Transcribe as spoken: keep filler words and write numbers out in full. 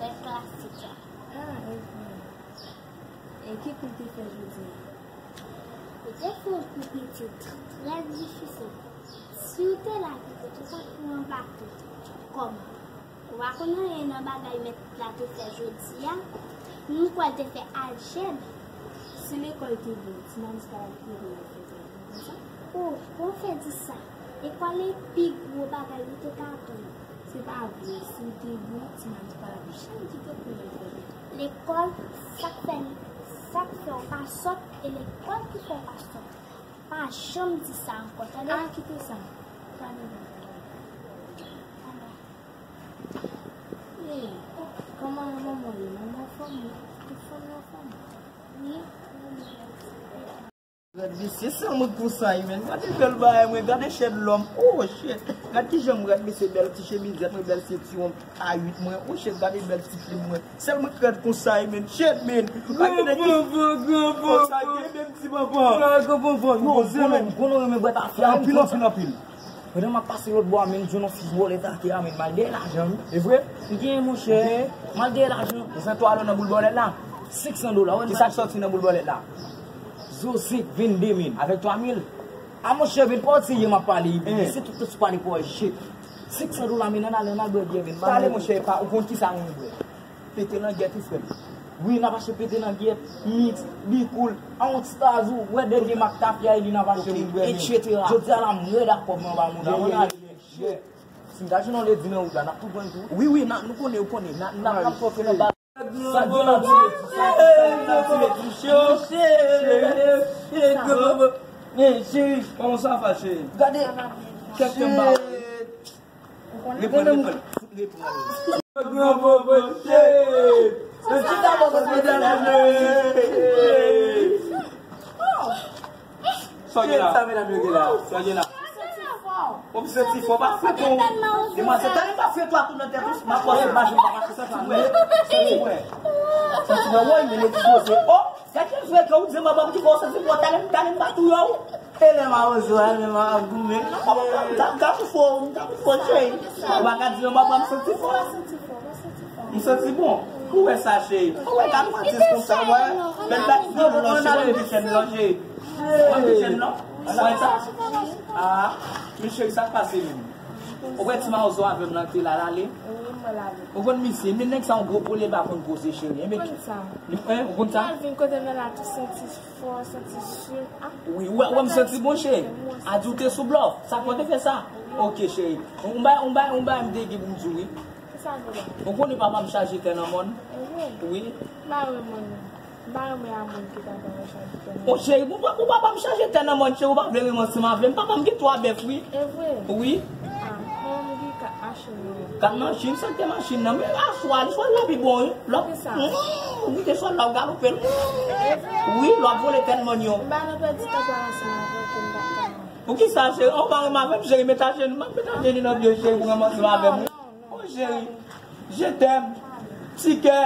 Lè klasik la. Ah, e, e ki kou w te fè jodi a? Ou te fè yon kou ki te trè difisil. Si w te la, ki te tou sa pou yon bato. Kòman? Ou pa konn anyen nan bagay mèt la te fè jodi a? M kwè l te fè aljèb. Si lekòl te bon, ti Malis pa t ap kouri al fè travay konsa? O, bon fè di sa. Lekòl e pi gwo bagay ou te ka atann. Se pa vre, si l te bon, ti Malis pa t ap janm kite kouri al fè travay. Lekòl, sa k fè, sa k fè w pa sòt, e lekòl ki fè w pa sòt. Pa janm di sa ankò, tande? A, kite sa. Tande. Tande. Hey, kòman manman ye? Manman anfòm? Tout fanmi anfòm? Wi. Gad mesye, se mwen konsa, men. Gade bèl bagay, mwen. Gade chèn lòm. Oh, shit. Gad kijan mwen, gad mesye, bèl ti chemizèt mwen, bèl sentiwon a uit mwen. Oh, shit, gade bèl ti plim mwen. Sèl mwen k rèd konsa, men. Shit, men. Pa gen nèg ki konsa, gen menm ti papa. Granpapa, granpapa. Yo, konnen, konnen renmen bwè tafya. Anpil, anpil, anpil. Pandan m ap pase lòt bò a, men, m jwenn yon fi vòlè atake a, men, m al dèyè lajan, wi. E vre? M genyen, monchè. M al dèyè lajan. Desann twa dola nan boul bòlèt la. Senk san dola, wè. Kisa k sòti nan boul bòlèt la? Zo sèt vennde mil. Avèk twa mil? A, monchè, men, pa w serye m ap pale, wi. Se tout tan sou pale pou w jete. Senk san dola, men, ann ale, ann al bwè byè, men. Pale, monchè, pa, ou konn kisa renmen bwè? Pete langyèt, wi, frè m. Wi, n ap achte pete langyèt, mix, bikoul, a yon ti taz ou, wè dènye mak tafya e li n ap achte pou bwè, men. Jodi a la, m rèd ak kòb mwen anba mouda m, ann ale, men. Si m ta jwenn yon ledi nan wout la, n ap tou pran l tou. Wi, wi, n a, nou konnen, ou konnen. N a, n a, n ap fòse nan ba. Sa gen nan ti ledi, sa gen nan ti ledi, cheri. Cheri, cheri, cheri, cheri, kòman sa va, cheri? Gade, kèk tan ba. Reponn, reponn. Fout reponn. Granpapa, cheri. Chita bò kote medam yo, cheri. Sa gen la? Sa medam yo gen la? Sa gen la? Ou m santi fò, pa fè tou. Demwazèl, tande pa fè tou a tou nan tèt ou. M ap fòse mache, m pa mache, santi mwen. Santi mwen. Santi mwen, woy, men eksploze. Oh, gade ki frekan, ou di m ap di fò, santi fò, tande, tande m pa touye w. E lè m a ozo a, lè m ap goumen. M ta, m ta pou fò, m ta pou fò, cheri. Ou pa ka di non, papa, m santi fò. M santi bon. Ou wè sa, cheri? Ou wè, gade yon atis konsa, wè. Bèl bèl ti bèl blanch, cheri, mwen pichèn non, cheri. Mwen pichèn non. Ou wè sa? Ah, men cheri, sa k pase menm? Ou wè ti mawozo avè m nan te la, l ale? Ou konn misye, men nèg sa yon gwo pwole, l pa konn koze, cheri. Enben, ou konn sa? Ou konn sa? Malvin, kote m nan la, tou santi fò, santi sou. Ah, wi, ou wè, ou wè m santi bon, cheri. A di w te sou blòf. Sa k fè w te fè sa? Ok, cheri. On bay, on bay, on bay m te gen pou m di w, wi. Ou konnen papa m chaje tè nan mòn? Wi. M pa renmen, m pa renmen a moun ki papa m chaje tè nan mòn. O cheri, pou, pou papa m chaje tè nan mòn, cheri, ou pa vle renmen ansanm avè m. Papa m gen twa bèf, wi. E vre? Wi. Ah, mwen menm ki ka achte mwen. Kat machin, sa k te machin nan. Men aswè a, li swa la pi bon, wi. Lòp. Poukisa? Ou kite swa la, ou galope l. Wi, lòp vole tèt mòn yo. M pa nan pèdi tan sa ansanm avè w pou m pa ka. Poukisa, cheri? Ou pa renmen avè m, cheri, met ajenou, m ap met ajenou nan pye w, cheri, pou renmen ansanm avè m. O cheri, je t'aime. Ti kè.